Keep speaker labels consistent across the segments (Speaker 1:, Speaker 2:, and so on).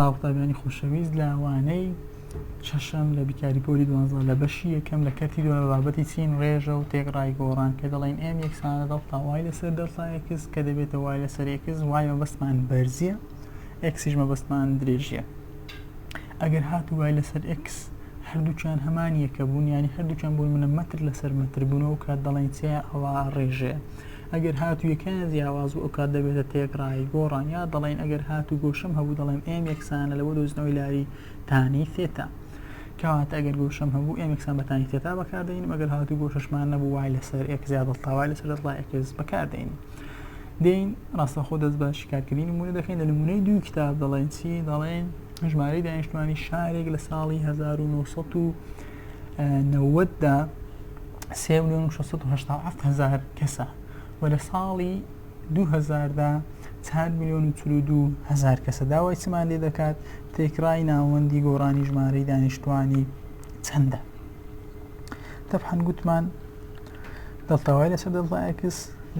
Speaker 1: سڵاو قوتابیانی خۆشەویست لە وانەی شەشەم لە بیکاری پۆلی دوانزە لە بەشی یەکەم لە کەرتی دووەم لە بابەتی چین ڕێژە و تێکڕای گۆڕان کە دەڵێن M یەکسانە دەڵتا Y لەسەر دەڵتا X کە دەبێتە Y لەسەر X Y مەبەستمان بەرزیە X یش مەبەستمان درێژیە ئەگەر هاتوو Y لەسەر X هەردووکیان هەمان یەکە بوون یانی هەردووکیان بۆ نمونە مەتر لەسەر مەتر بوون ئەو کات دەڵێن چیە ئەوە ڕێژەیە ئەگەر هاتوو یەکەیان جیاواز بوو ئەو کات دەبێتە تێکڕای گۆڕان یا دەڵێن ئەگەر هاتوو گۆشەم هەبوو دەڵێم M یەکسانە لە بۆ دۆزینەوەی لاری تانی ثێتا کەواتە ئەگەر گۆشەم هەبوو M یەکسان بە تانی ثێتا بەکاردێنم ئەگەر هاتوو گۆشەشمان نەبوو Y لەسەر X یا دەڵتا Y لەسەر دەڵتا X بەکاردێنین دێین ڕاستەخۆ دەست بە شیکارکردنی نمونە دەکەین لە نمونەی دوو کتاب دەڵێن چی دەڵێن ژمارەی دانیشتوانی شارێک لە ساڵی 1990 دا 3 میلیۆن و 687 هەزار کەسە و لە ساڵی 2000 دا 4 میلیۆن و 42 هەزار کەسە داوای چمان لێ دەکات تێکڕای ناوەندی گۆڕانی ژمارەی دانیشتوانی چەندە تەبحەن گوتمان دەڵتا Y لەسەر دەڵتا X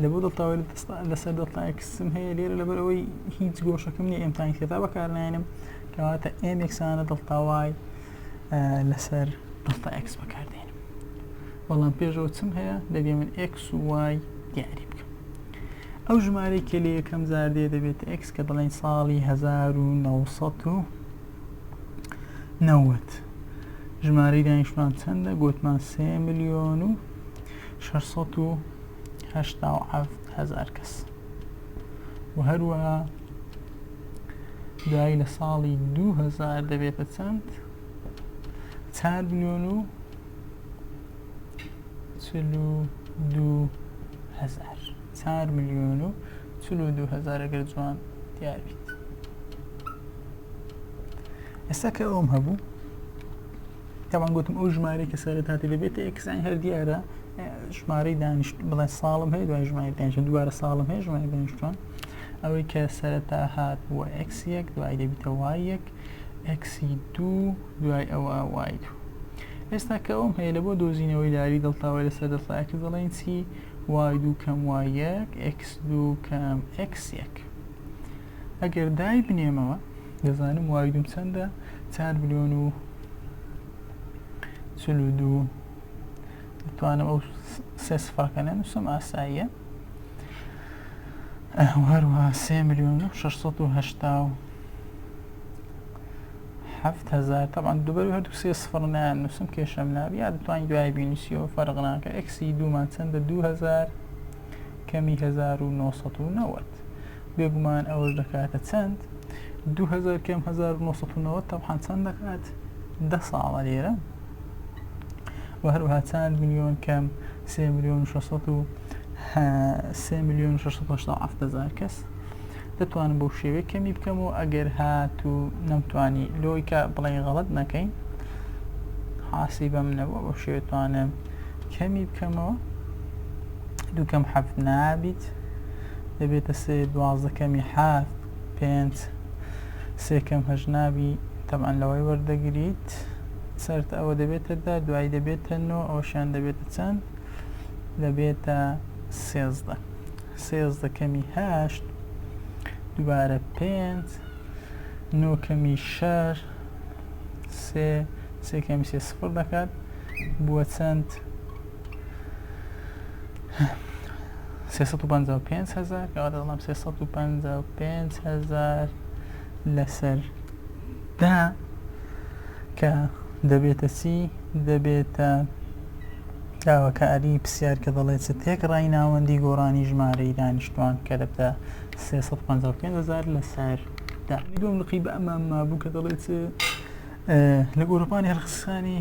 Speaker 1: لە بۆ دەڵتا Y لەسەر دەڵتا X م هەیە لێرە لەبەر ئەوەی هیچ گۆشەکەم نییە M تانی ثێتا بەکارناێنم کەواتە M یەکسانە دەڵتا Y لەسەر دەڵتا X بەکاردێنم بەڵام پێشەوە چم هەیە دەبێ من X و Y دیاری بکەم ئەو ژمارەی کە لە یەکەم جار دێ دەبێت X کە دەڵێن ساڵی 1990 ژمارەی دانیشتوان چەندە گوتمان 3 میلیۆن و 687 هەزار کەس و هەروەها دوایی لە ساڵی 2000 دەبێتە چەند 4 میلیۆن و 42 هەزار 4 میلیۆن و 42 هەزار ئەگەر جوان دیار بیت ئێستا کە ئەوم هەبوو تاوان گوتم ئەو ژمارەی کە سەرەتاتی دەبێتە X یان هەر دیارە ژمارەی دانیشت بڵێ ساڵم هەیە دوای ژمارەی دانیشت دووبارە ساڵم هەیە ژمارەی دانیشتوان ئەوەی کە سەرەتا هات بووە X یەک دوای دەبیتە Y یەک X ی دوو دوای ئەوە Y دوو ئێستا کە ئەوم هەیە لە بۆ دۆزینەوەی لاری دەڵتا Y لەسەر دەڵتا X دەڵێن چی Y دوو کەم Y یەک X دوو کەم X یەک ئەگەر دای بنێمەوە دەزانم Y دووم چەندە 4 ملیۆن و 42 دەتوانم ئەو سێ سفرەکە نەنووسم ئاساییە هەروەها سێ ملیۆن و 687 هەزار طبعا دوبەر هەردوو سێ سفر نایان نووسم کێشەم نابی یا دەتوانین دوای بینوسیەوە فەرق ناکە X ی دوومان چەندە 2000 کەمی 1990 بێگومان ئەوەش دەکاتە چەند؟ 2000 کەم 1990 تەبعەن چەند دەکات؟ دە ساڵە لێرە و هەروەها چەند ملیۆن کەم 3 ملیۆن 600 و 3 ملیۆن 687 هەزار کەس دەتوانم بەو شێوەیە کەمی بکەم و ئەگەر هات و نەمتوانی لۆی کە بڵێن غەڵت نەکەین حاسی بەم نەبووە بەو شێوە توانم کەمی بکەمەوە دوو کەم حەفت نابیت دەبێتە سێ 12 کەمی حەفت پێنج سێ کەم هەشت نابی تەبعەن لەوەی وەردەگریت سەرت ئەوە دەبێتە دە دوای دەبێتە نۆ ئەوشیان دەبێتە چەند دەبێتە سێزدە سێزدە کەمی هەشت دووبارە پێنج نۆ کەمی شەش سێ سێ کەمی سێ سفر دەکات بووە چەند 355 هزار کەواتە دەڵێم 355 هزار لەسەر دا کە دەبێتە چی دەبێتە داواکاری پرسیار کە دەڵێت چ تێکڕای ناوەندی گۆڕانی ژمارەی دانیشتوان کە دەبتە 355 هزار لەسەر دا دوم لقی بە ئەمام مابوو کە دەڵێت لە گۆڕەپانی هەڵخستانی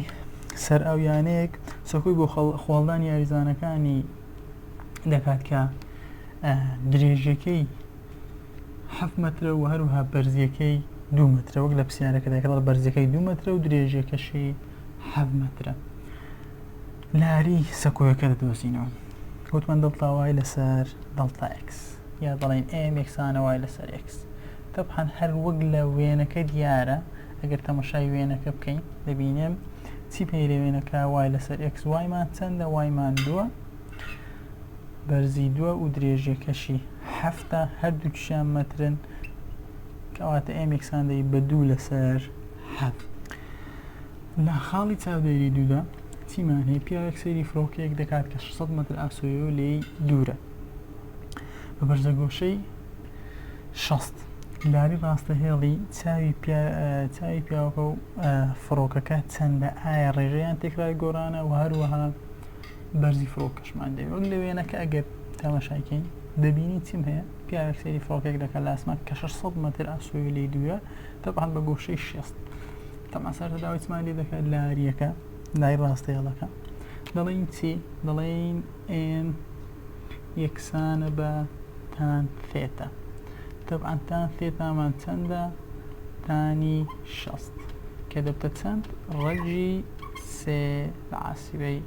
Speaker 1: سەرئاو یانەیەک سەکۆی بۆ خۆڵدانی یاریزانەکانی دەکات کە درێژیەکەی حەفت مەترە و هەروەها بەرزیەکەی دوو مەترە وەک لە پرسیارەکەدا کە دەڵێ بەرزیەکەی دوو مەترە و درێژیەکەشی حەفت مەترە لاری سەکۆیەکە دەدۆزینەوە گوتمان دەڵتا Y لەسەر دەڵتا X یا دەڵێن M یەکسانە Y لەسەر X تەبعەن هەر وەک لە وێنەکە دیارە ئەگەر تەمەشای وێنەکە بکەین دەبینم چی پێی لە وێنەکە Y لەسەر X Y مان چەندە Y مان دووە بەرزی دووە و درێژیەکەشی هەفتە هەردووکیشیان مەترن. کەواتە M یەکسان دەی بە دوو لەسەر حەفت. لە خاڵی چاودێری دوودا چیمان هەیە؟ پیاوێک سەیری فڕۆکەیەک دەکات کە 600 مەتر ئاسۆیەوە لێی دوورە بە بەرزەگۆشەی 60 لاری ڕاستە هێڵی چاوی چاوی پیاوەکە و فڕۆکەکە چەندە ئایا ڕێژەیان تێکرای گۆڕانە و هەروەها بەرزی فڕۆکەشمان دەوێت وەک لە وێنەکە ئەگەر تەماشایکەین دەبینی چیم هەیە پیاوێک سەیری فڕۆکێک دەکات لە ئاسمان کە 600 مەتر ئاسۆی لێی دوورە تەبعەن بە گۆشەی 60 تەبعەن سەرەتا داوای چمان لێ دەکات لاریەکە لای ڕاستە هێڵەکە دەڵێین چی دەڵێین M یەکسانە بە tan theta تەبعەن tan theta مان چەندە tan ی 60 کە دەبتە چەند ڕەگی سێ لە عاسیبەی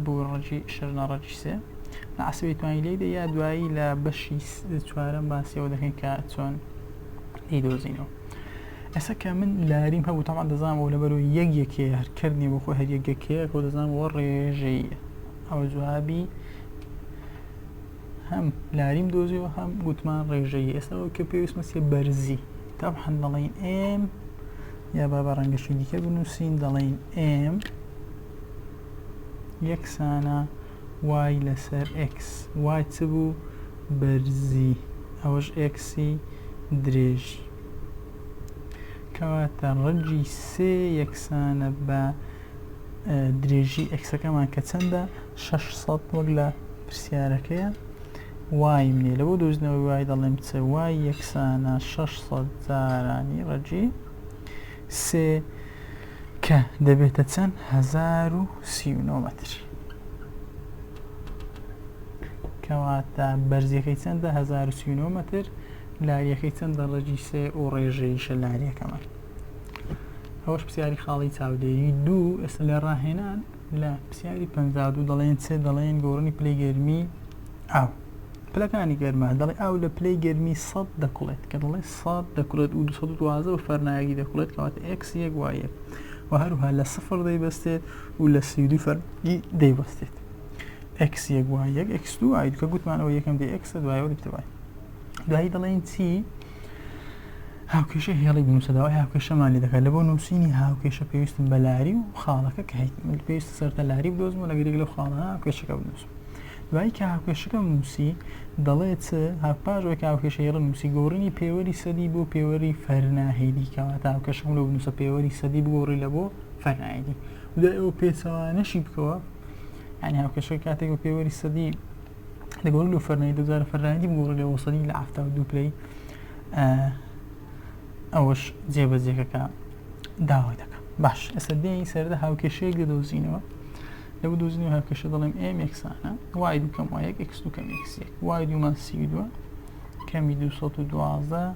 Speaker 1: بۆ ڕەگی شەرنا ڕەگی سێ لە عاسیبەی توانی لێی دە یا دوایی لە بەشی چوارەم باسیەوە دەکەین کە چۆن دەیدۆزینەوە ئێستا کە من لاریم هەبوو تەمان دەزانم ئەو لەبەرەوە یەک یەکەیە هەر کەر نییە بۆ خۆی هەر یەک یەکەیە کە دەزانم ئەوە ڕێژەیە ئەوە جوابی هەم لاریم دۆزیەوە هەم گوتمان ڕێژەیە ئێستا ئەوە کە پێویستمە چیە بەرزی تەبعەن دەڵێین M یا با بە ڕەنگەشی دیکە بنووسین دەڵێین M یەکسانە Y لەسەر X Y چ بوو بەرزی ئەوەش X ی درێژی کەواتە ڕەگی سێ یەکسانە بە درێژی X ەکەمان کە چەندە 600 وەک لە پرسیارەکەیە Y م نیە لە بۆ دۆزینەوەی Y دەڵێم چ Y یەکسانە 600 جارانی ڕەگی سێ کە دەبێتە چەند 1039 مەتر کەواتە بەرزیەکەی چەندە 1039 مەتر لاریەکەی چەندە ڕەگی سێ و ڕێژەیشە لاریەکەمان ئەوەش پرسیاری خاڵی چاودێری دوو ئێستا لە ڕاهێنان لە پرسیاری 52 دەڵێن چ دەڵێن گۆڕنی پلەی گەرمی ئاو پلەکانی گەرما دەڵێ ئاو لە پلەی گەرمی 100 دەکوڵێت کە دەڵێ 100 دەکوڵێت و 212 بە فەرنایەکی دەکوڵێت کەواتە X یەک Y یەک و هەروها لە سفر دەیبەستێت و لە 32 فەرنگی دەیبەستێت X یەک Y یەک X دوو Y دوو کە گوتمان ئەوە یەکەم دێ X دوایەوە دەبێتە Y دوایی دەڵێن چی هاوکێشە هێڵی بنووسە داوای هاوکێشەمان لێ دەکات لە بۆ نووسینی هاوکێشە پێویستم بە لاری و خاڵەکە کە هەیت من پێویستە سەرتە لاری بدۆزم و لەگەر یەک لەو خاڵانە هاوکێشەکە بنووسم دوایی کە هاوکێشەکەم نووسی دەڵێ چ پاش ئەوەی کە هاوکێشە هێڵە نووسی گۆڕینی پێوەری سەدی بۆ پێوەری فەرناهیدی کەواتە هاوکێشەکەم لۆ بنووسە پێوەری سەدی بگۆڕی لە بۆ فەرناهیدی دوای ئەوە پێچەوانەشی بکەوە یعنی هاوکێشەکە کاتێک بە پێوەری سەدی دەگۆڕی لۆ فەرناهیدی دوجارە فەرناهیدی بگۆڕی لە بۆ سەدی لە 72 پلەی ئەوەش جێبەجێکەکە داوای دەکە باش ئێستا دێین سەردا هاوکێشەیەک دەدۆزینەوە لە بدۆزینەوە هاوکێشە دەڵێم M یەکسانە Y دوو کەم Y یەک X دوو کەم X یەک Y دوومان 32 کەمی 212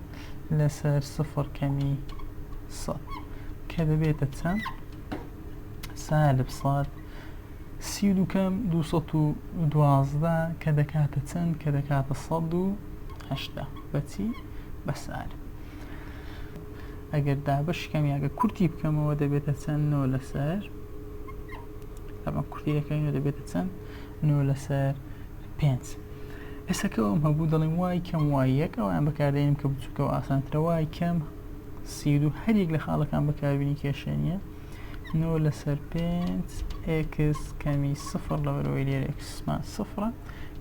Speaker 1: لەسەر سفر کەمی 100 کە دەبێتە چەند سالب 100 32 کەم 212 کە دەکاتە چەند کە دەکاتە 180 بەچی بە سالب ئەگەر دابەش کەم یاگە کورتی بکەمەوە دەبێتە چەند نۆ لەسەر ئەمە کورتی دەکەین و دەبێتە چەند نۆ لەسەر پێنج ئێستا کە ئەوم هەبوو دەڵێم Y کەم Y یەک ئەویان بەکاردێنم کە بچووکەوە ئاسانترە Y کەم 32 هەر یەک لە خاڵەکان بەکاربینی کێشە نییە نۆ لەسەر پێنج X کەمی سفر لەبەرەوەی لێرە X مان سفرە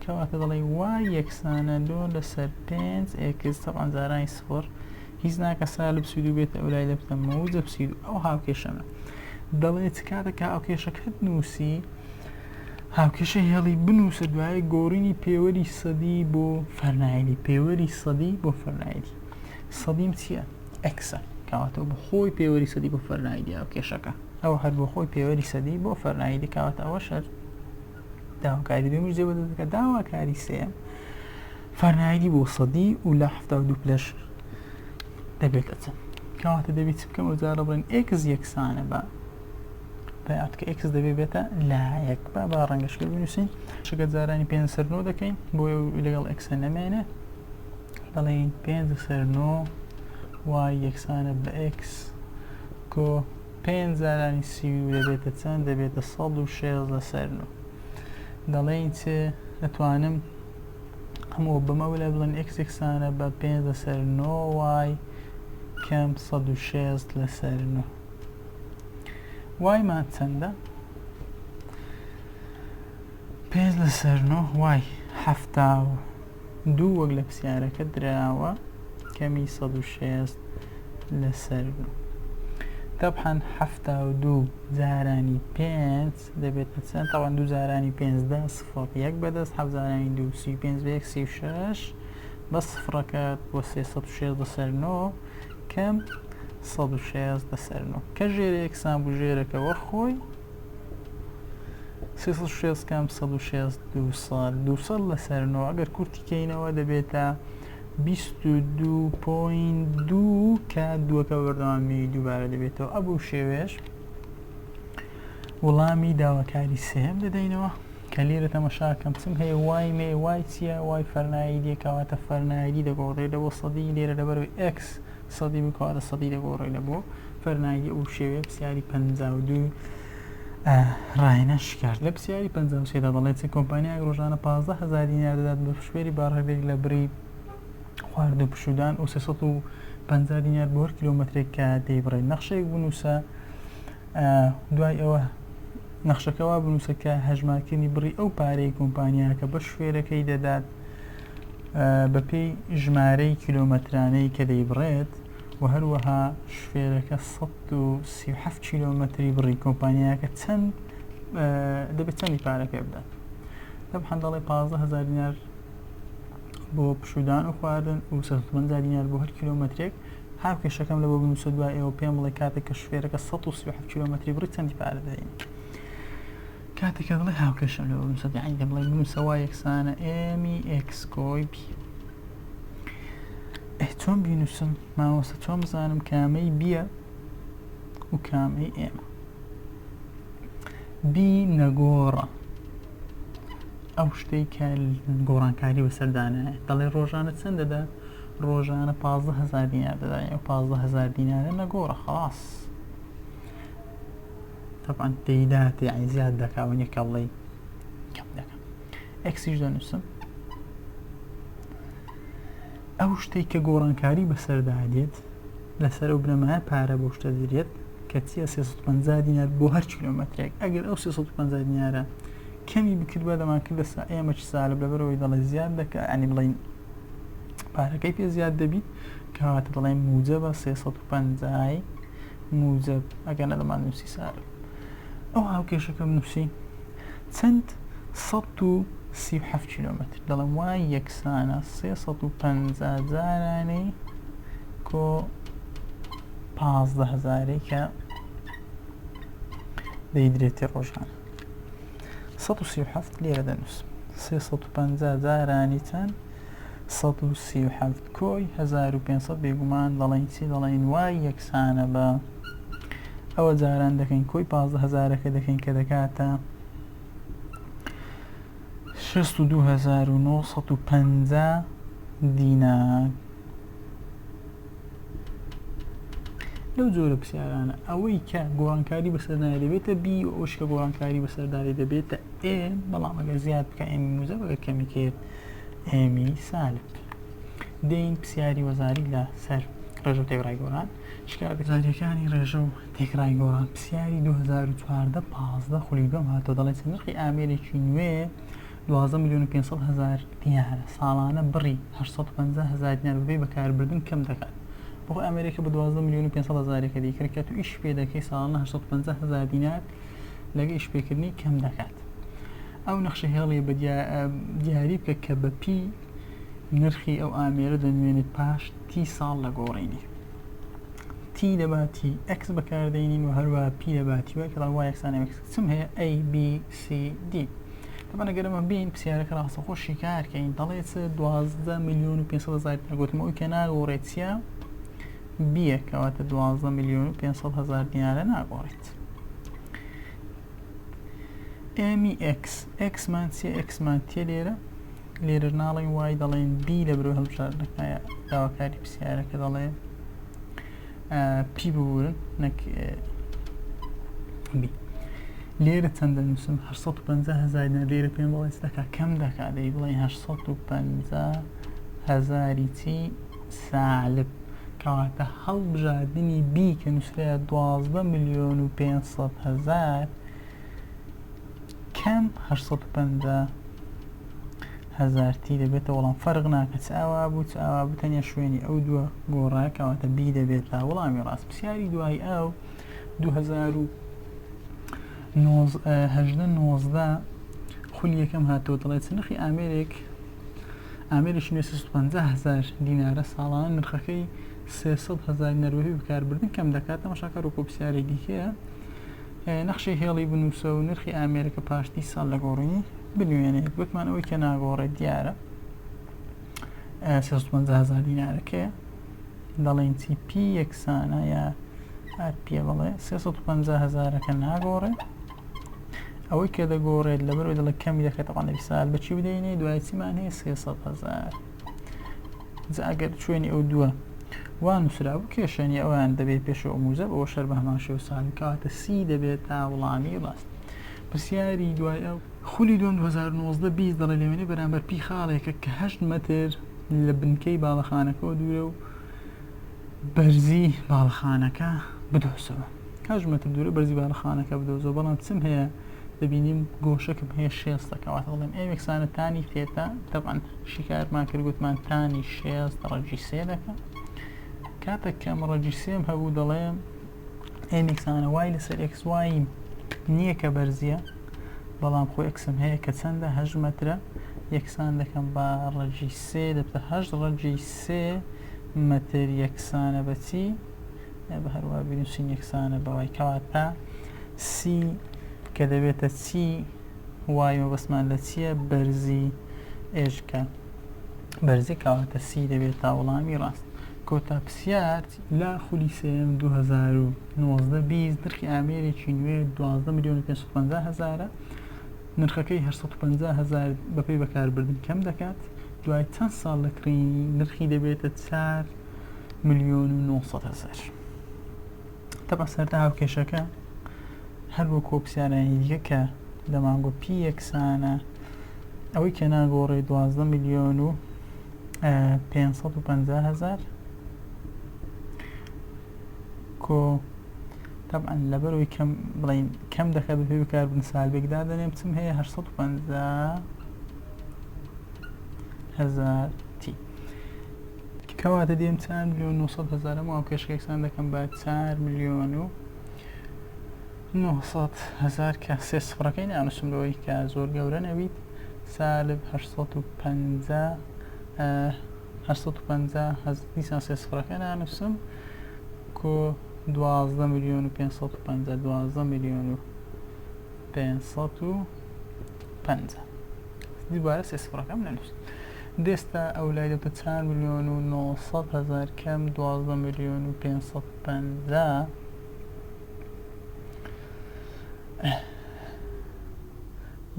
Speaker 1: کەواتە دەڵێ Y یەکسانە نۆ لەسەر پێنج X تەبعەن جارانی سفر هیچ ناکە سالب 32 بێتە ئەولای دەبتە موجب 32 ئەو هاوکێشەمە دەڵێ چ کاتێک کە هاوکێشەکەت نووسی هاوکێشە هێڵی بنووسە دوای گۆڕینی پێوەری سەدی بۆ فەرنایلی پێوەری سەدی بۆ فەرنایلی سەدیم چییە؟ X ە کەواتە بۆ خۆی پێوەری سەدی بۆ فەرنایلی هاوکێشەکە ئەوە هەر بۆ خۆی پێوەری سەدی بۆ فەرنایلی کەواتە ئەوە شەر داواکاری دومیش جێبەجێ دەکات داواکاری سێیەم فەرنایلی بۆ سەدی و لە 72 پلەش دەبێتە چەند کەواتە دەبێت چ بکەم ئەو جارە بڵێن X یەکسانە بە بەیات کە X دەبێ بێتە لایەک با با ڕەنگەشکە بنووسین شکە جارانی پێ سەر نۆ دەکەین بۆ لەگەڵ X ە نەمێنێ دەڵێین پێنج سەر نۆ Y یەکسانە بە X کۆ پێنج جارانی سی و دەبێتە چەند دەبێتە 116 سەر نۆ دەڵێین چ دەتوانم هەموو بەمە ولا بڵێن x یەکسانە بە 5 لەسەر 9 y کەم 160 لەسەر 9 y مان چەندە؟ 5 لەسەر 9 y 72 وەک لە پرسیارەکە دراوە کەمی 160 لەسەر 9 تەبحەن 72 جارانی 5 دەبێتە چەند؟ تاوان دوو جارانی پێنج دە سفر یەک بەدەست حەفت جارانی دوو 35 بە یەک 36 بە سفرەکە بۆ 360 لەسەر نۆ کەم 160 لەسەر نۆ کە ژێرە یەکسان بوو ژێرەکە وە خۆی 360 کەم 160 200 200 لەسەر نۆ ئەگەر کورتی کەینەوە دەبێتە 22.2 کە دووەکە بەردەوامی دووبارە دەبێتەوە ئەبوو شێوێش وڵامی داواکاری سێهەم دەدەینەوە کە لێرە تەمەشاکەم چم هەیە y مێ y چییە y فەرنایدیە کەواتە فەرنایدی دەگۆڕێ لە بۆ سەدی لێرە لەبەرەوەی x سەدی بکەواتە سەدی دەگۆڕێ لە بۆ فەرنایدی ئەو شێوەیە پرسیاری 52 ڕاهێنان شکار لە پرسیاری 53 دا دەڵێت چ کۆمپانیایەک ڕۆژانە 15000 دینار دەدات بە شوێری بارهەڵگرێک لە بری خواردن و پشوودان و 350 دینار بۆ هەر کیلۆمەترێک کە دەیبڕێت نەخشەیەک بنووسە دوای ئەوە نەخشەکە وا بنووسە کە هەژمارکردنی بڕی ئەو پارەی کۆمپانیاکە بە شوێرەکەی دەدات بەپێی ژمارەی کیلۆمەترانەی کە دەیبڕێت و هەروەها شوێرەکە 137 کیلۆمەتری بڕی کۆمپانیاکە چەند دەبێت چەندی پارەکە بدات دەبحان دەڵێ 15000 دینار بۆ پشودان و خواردن و 150 دینار بۆ هەر کیلۆمەترێک هاوکێشەکەم لە بۆ بنووسە دوای ئێوە پێم بڵێ کاتێک کە شوفێرەکە 137 کیلۆمەتری بڕی چەندی پارە دەدەین کاتێک کە دەڵێ هاوکێشەم لە بۆ بنووسە یعنی دەبڵێ بنووسە y یەکسانە m ی x کۆی b ئێ چۆن بینووسم مامۆستا چۆن بزانم کامەی b یە و کامەی m ە b نەگۆڕە ئەو شتەی کە گۆڕانکاری بەسەردانایە دەڵێ ڕۆژانە چەند دەدات ڕۆژانە 15000 دینار دەداین ئەو 15000 دینارە نەگۆڕە خلاص طبعا دەیدات یعنی زیاد دەکا و نیە کە بڵێی کەم دەکا x یش دەنووسم ئەو شتێک کە گۆڕانکاری بەسەردا دێت لەسەر ئەو بنەمایە پارە بۆ شتە دەدرێت کە چییە 350 دینار بۆ هەر کیلۆمەترێک ئەگەر ئەو 350 دینارە کەمی بکردبا دەمانکردە سا ئێمە چ سالب لەبەرەوەی دەڵێ زیاد دەکە ئەنی بڵین پارەکەی پێ زیاد دەبیت کەواتە دەڵێن موجەبە 350 موجەب ئەگەر نەدەمان نووسی سالب ئەو هاوکێشەکەم نووسی چەند 137 کیلۆمەتر دەڵێم y یەکسانە 350 جارانی کۆ 15 هەزارەی کە دەیدرێتی ڕۆژانە 137 لێرە دەنووسم 350 جارانی چەند 137 کۆی 1500 بێگومان دەڵێن چی دەڵێن y یەکسانە بە ئەوە جاران دەکەین کۆی 15 هەزارەکە دەکەین کە دەکاتە 62950 دینار لەو جۆرە پرسیارانە ئەوەی کە گۆڕانکاری بەسەر نایە دەبێتە b و ئەوش کە گۆڕانکاری بەسەردارێ دەبێتە m بەڵام ئەگەر زیاد بکە m ی موجەب ئەگەر کەمی کرد m ی سالب دێین پرسیاری وەزاری لە سەر ڕێژە و تێکڕای گۆڕان شکار وەزاریەکانی ڕێژە و تێکڕای گۆڕان پرسیاری 2014 15 خولی دوم هاتۆ دەڵێت نرخی ئامێرێکی نوێ 12 میلیۆن و 500 هەزار دینارە ساڵانە بڕی 850 هەزار دینار بەبێ بەکاربردن کەم دەکات بۆ ئامێرێکە بە 12 میلیۆن و 500 هەزارێکە دیکرد کە تو ئیش پێ دەکەی ساڵانە 850 هەزار دینار لەگە ئیشپێکردنی کەم دەکات ئەو نەخشە هێڵیە بە دیاری بکە کە بە پی نرخی ئەو ئامێرە دەنوێنێت پاش t ساڵ لە گۆڕینی t لەباتی x بەکاردێنین و هەروە p لەباتی y کە y یەکسانە x چم هەیە A B C D طبعا ئەگەر ئەمە بین پرسیارەکە ڕاستەخۆ شیکارکەین دەڵێ چ 12 میلیۆن و 500 هەزار گوتم ئەوی کە ناگۆڕێت چییە b یە کەواتە 12 میلیۆن و 500 هەزار دینارە ناگۆڕێت m ی x x مان چیە x مان تێ لێرە لێرە ناڵێن y دەڵێن b لە برۆ هەڵبژاردنەکە داواکاری پرسیارەکە دەڵێ p ببورن نەک b. لێرە چەند دەنووسم؟ 850 هەزار دینار. لێرە پێم بڵێ چ دەکات؟ کەم دەکات. دەی بڵێ 850 هەزاری چی؟ سالب. کەواتە هەڵبژاردنی بی کە نووسرایە 12 ملیۆن و 500 هەزار کەم 850 هەزار T دەبێتە وەڵام. فەرق ناکە چ ئاوا بوو چ ئاوا بوو، تەنیا شوێنی ئەو دووە گۆڕا، کەواتە B دەبێتە وەڵامی ڕاست. پرسیاری دوای ئەو 2018 19 خولی یەکەم هاتەوە دەڵێت چ نرخی ئامێرێک ئامێرێکی نوێ 350 هەزار دینارە ساڵانە نرخەکەی 300 هەزار دینار بەپێی بەکاربردن کەم دەکات. تەماشاکە ڕووکۆ پرسیارێک دیکەیە. نەخشەی هێڵی بنووسە و نرخی ئامێرەکە پاش دی ساڵ لە گۆڕینی بنوێنێت. گوتمان ئەوەی کە ناگۆڕێت دیارە 350 هەزار دینارەکەیە. دەڵێن چی P یەکسانە یا ئار پێ بڵێ 350 هەزارەکە ناگۆڕێ. ئەوەی کە دەگۆڕێت لەبەرەوەی دەڵێ کەمی دەکات ئەوان دەبی سال بەچی بدەینێ دوای چیمان هەیە 300 هەزار. جا ئەگەر شوێنی ئەو دووە وا نووسرابوو کێشە نییە ئەویان دەبێت پێشەوە موزە بەوە شەر بە هەمان شێوە سال کەواتە C دەبێت تا وڵامی ڕاست. پرسیاری دوای ئەو خولی دووەم 2019 20 دەڵێ لە وێنەی بەرامبەر P خاڵێکە کە 8 مەتر لە بنکەی باڵەخانەکەوە دوورە و بەرزی باڵەخانەکە بدۆزەوە. 8 مەتر دوورە بەرزی باڵەخانەکە بدۆزەوە، بەڵام چم هەیە دەبینیم گۆشەکم هەیە شێستە، کەواتە دەڵێم M یەکسانە tan ی theta. تەبعەن شیکارمان کرد گوتمان tan ی شێست ڕەگی سێ دەکە. کاتێک کە ئەم ڕەگی سێم هەبوو دەڵێم M یەکسانە Y لەسەر X، Y م نییە کە بەرزیە بەڵام خۆ X م هەیە کە چەندە هەشت مەترە، یەکسان دەکەم بە ڕەگی سێ دەبتە هەشت ڕەگی سێ مەتر یەکسانە بە چی؟ بە هەروە بینوسین یەکسانە بە Y. کەواتە C کە دەبێتە چی؟ Y مەبەستمان لە چییە؟ بەرزی ئێشکە بەرزی، کەواتە C دەبێت تا وەڵامی ڕاست. کۆتا پرسیار لە خولی سێم 2019 20 نرخی ئامێرێکی نوێ 12 ملیۆن و 550 هەزارە، نرخەکەی 850 هەزار بەپێی بەکاربردن کەم دەکات، دوای چەند ساڵ لە کڕینی نرخی دەبێتە 4 ملیۆن و 900 هەزار. تەبعەن سەرەتا هاوکێشەکە هەر وەکو پرسیارانی دیکە کە دەمانگۆ P یەکسانە ئەوەی کە ناگۆڕێ 12 ملیۆن و 550 هەزار کۆ تەبعەن لەبەرەوەی کەم بڵین کەم دەکات بەپێی بەکاربردن سالبێک دادەنێم چم هەیە 850 هەزار T کەواتە دێم 4 ملیۆن 900 هەزار ئەم هاوکێشەکە یەکسان دەکەم بە 4 ملیۆن و 900 هەزار کە سێ سفرەکەی نانووسم لەوەی کە زۆر گەورە نەبیت سالب 850 850 هەز دیسان سێ سفرەکە نانووسم کۆ 12 ملیۆن و 550 12 ملیۆن و 550 دووبارە سێ سفرەکەم نەنووست دێستا ئەو لای دەبتە 4 ملیۆن و 900 هەزار کەم 12 ملیۆن و 550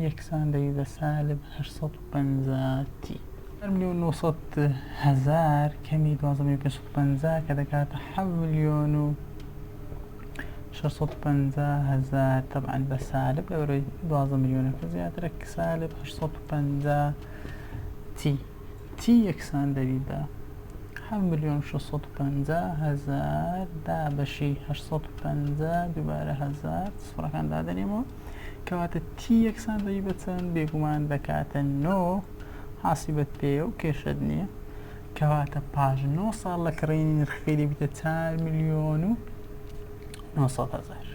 Speaker 1: یەکسان دەبی بە سالب 850 T. 4 ملیۆن 900 هەزار کەمی 12 ملیۆن 550 کە دەکاتە 7 ملیۆن و 650 هەزار تەبعەن بە سالب لەبەرەوەی 12 ملیۆنەکە زیاترە سالب 850 T. T یەکسان دەبی بە 7 ملیۆن 650 هەزار دابەشی 850 دووبارە هەزار سفرەکان دادەنێمەوە کەواتە T یەکسان دەبی بە چەند؟ بێگومان دەکاتە 9 حاسیبەت پێیە و کێشەت نییە. کەواتە پاش 9 ساڵ لە کڕینی نرخەکەی دەبیتە 4 ملیۆن و 900 هەزار.